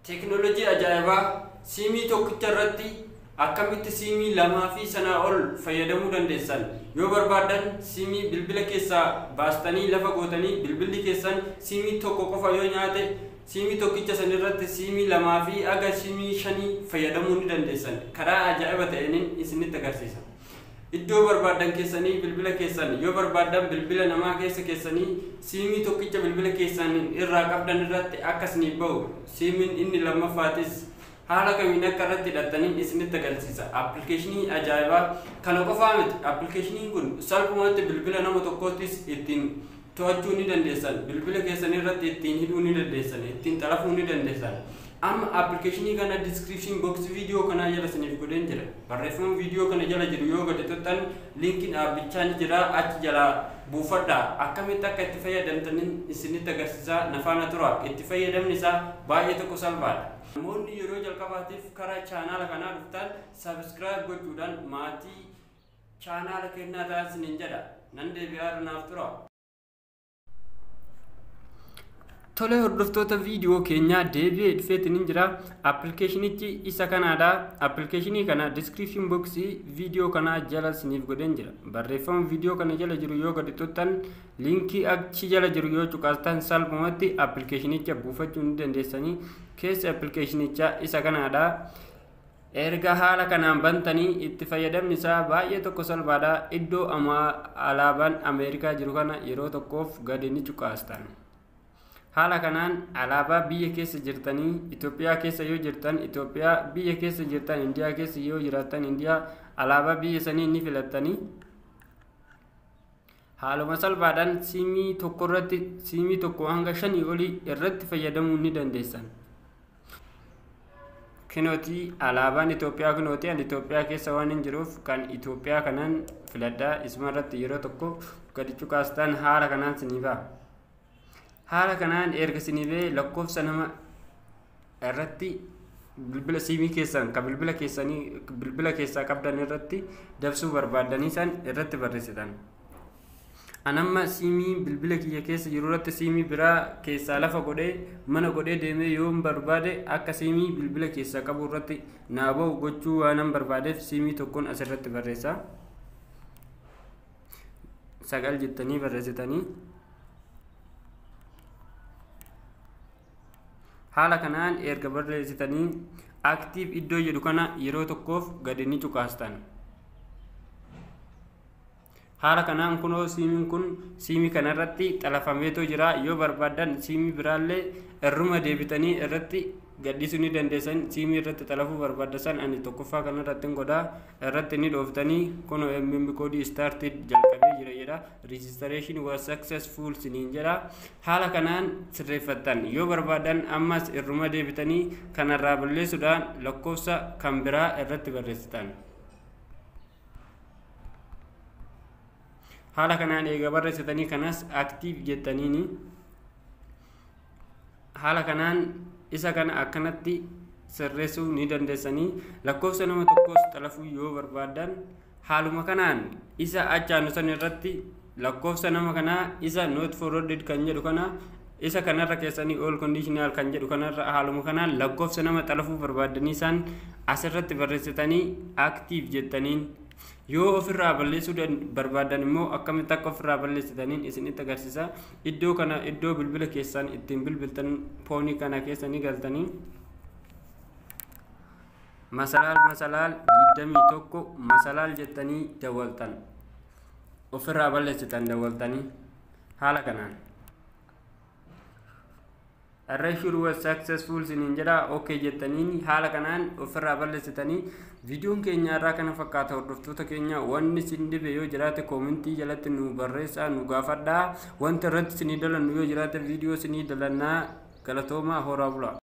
Teekinooloojii ajaa'ibaa siimii tokkicha irratti akkamitti siimii lamaa fi sanaa ol fayyadamuu dandeessan. Yoo barbaaddan siimii bilbila keessaa baastanii lafa gootanii bilbilli keessan siimii tokko qofa yoo nyaate siimii tokkicha san irratti siimii lamaa fi aga siimii shanii fayyadamuu ni dandeessan. Karaa ajaa'iba ta'een isinitti agarsiisa. Iddoo barbaaddan keessanii bilbila keessan yoo barbaaddan bilbila namaa keessa keessanii siimii tokkicha bilbila keessan irraa qabdan irratti akka isiniif bahu siimiin inni lammaffaatis haala kamiin akka irratti hidhattanii isinitti agarsiisa. Appilikeeshinii ajaa'ibaa kana qofaa miti. Appilikeeshiniin kun salphumatti bilbila nama tokkoottis ittiin to'achuu ni dandeessan. Bilbila keessan irratti ittiin hidhuu ni dandeessan. Ittiin xalafuu ni dandeessan. Amma appilikeeshinii kana description box viidiyoo kanaa jala isiniif godheen jira. Barreeffama viidiyoo kana jala jiru yoo gadi tuqxan linkiin dhaabbichaa ni jira, achi jalaa buufadhaa. Akkamitti akka itti fayyadamtaniin isinitti agarsiisaa, na faana tura. Itti fayyadamni isaa baay'ee tokko salphaadha. Namoonni yeroo jalqabaatiif karaa chaanaala kanaa dhuftan subscribe gochuudhaan maatii chaanaala kennaa ta'an isiniin jedha. Nan deebi'aa, naaf tura. Tole hordoftoota viidiyoo keenyaa, deebi'ee dhufeetiin hin jira. Appilikeeshinichi isa kanaadha. Appilikeeshinii kana description box viidiyoo kanaa jala isiniif godheen jira. Barreeffama viidiyoo kana jala jiru yoo gadi tuqxan, liinkii achi jala jiru yoo cuqaastan salphumatti appilikeeshinicha buufachuu ni dandeessanii. Keessi appilikeeshinichaa isa kanaadha. Erga haala kanaan bantanii itti fayyadamni isaa baay'ee tokko salphaadha. Iddoo alaabaan Ameerikaa jiru kana yeroo tokkoof gadi ni cuqaastan. Haala kanaan alaabaa biyya keessa jirtanii, Itoophiyaa keessa yoo jirtan Itoophiyaa, biyya keessa jirtan Indiyaa keessa yoo jiraattan Indiyaa, alaabaa biyya sanii ni filattanii. Haaluma salphaadhaan siimii tokko irratti siimii tokko hanga shanii olii irratti fayyadamuu ni dandeessan. Kinootii alaabaan Itoophiyaa kinootii, ani Itoophiyaa keessa waan hin jiruuf kan Itoophiyaa kanaan filadhaa. Isuma irratti yeroo tokko gadi cuqaastan haala kanaan sinii ba'a. Haala kanaan erga sinii ba'ee lakkoofsa nama irratti bilbila siimii keessan kan bilbila keessanii bilbila keessaa qabdan irratti dabsuu barbaaddanii san irratti barreessitan. Anamma siimii bilbila kiyya keessa jiru irratti siimii biraa keessaa lafa godhee mana godhee deemee yoo barbaade akka siimii bilbila keessaa qabu irratti naa bahu gochuu waanan barbaadeef siimii tokkoon asirratti barreessa. 9 jettanii barreessitanii. Haala kanaan erga barreessitanii active iddoo jedhu kana yeroo tokkoof gadi ni cuqaastan. Haala kanaan kunoo siimiin kun siimii kanarratti xalafameetoo jira. Yoo barbaaddan siimii biraallee irruma deebitanii irratti gadhiisuu ni dandeessan. Siimii irratti xalafuu barbaaddan ani tokkoffaa kanarratti hin godhaa, irratti ni dhooftanii. Kunoo MM koodii started jalqabee jira jedha. Registration was successful siniin jedha. Haala kanaan sirreeffattan. Yoo barbaadan ammas irruma deebitanii kanarraa balleessuudhaan lakkoofsa kan biraa irratti barreessitan. Haala kanaan eega barreessitanii kanas active jettaniini haala kanaan isa kana akkanatti sirreessuu ni dandeessanii. Lakkoofsa nama tokkos xalafuu yoo barbaaddan haaluma kanaan isa achaanu san irratti lakkoofsa nama kanaa isa not forwarded kan jedhu kana isa kanarra keessanii all conditional kan jedhu kanarra haaluma kanaan lakkoofsa nama xalafuu barbaaddanii isaan asirratti barreessitanii active jettaniin. Yoo ofirraa balleessuu barbaadan immoo akkamitti akka ofirraa balleessitaniin isinitti agarsiisa. Iddoo kana, iddoo bilbila keessan ittiin bilbiltan poonii kana keessa ni galtanii masalaal masalaal 21 masalaal jettanii dawwaltan, ofirraa balleessitan dawwaltanii. Haala kanaan Erasure was successful siniin jedha, okay jettaniin haala kanaan ofirraa balleessitanii. Viidiyoon keenya irraa kana fakkaata. Hordoftoota keenya, wanni isin dhibe yoo jiraate koomentii jalatti nu barreessaa, nu gaafadhaa. Wanta irratti isinii dalannu yoo jiraate viidiyoo isinii dalannaa. Galatoomaa, horaa bulaa.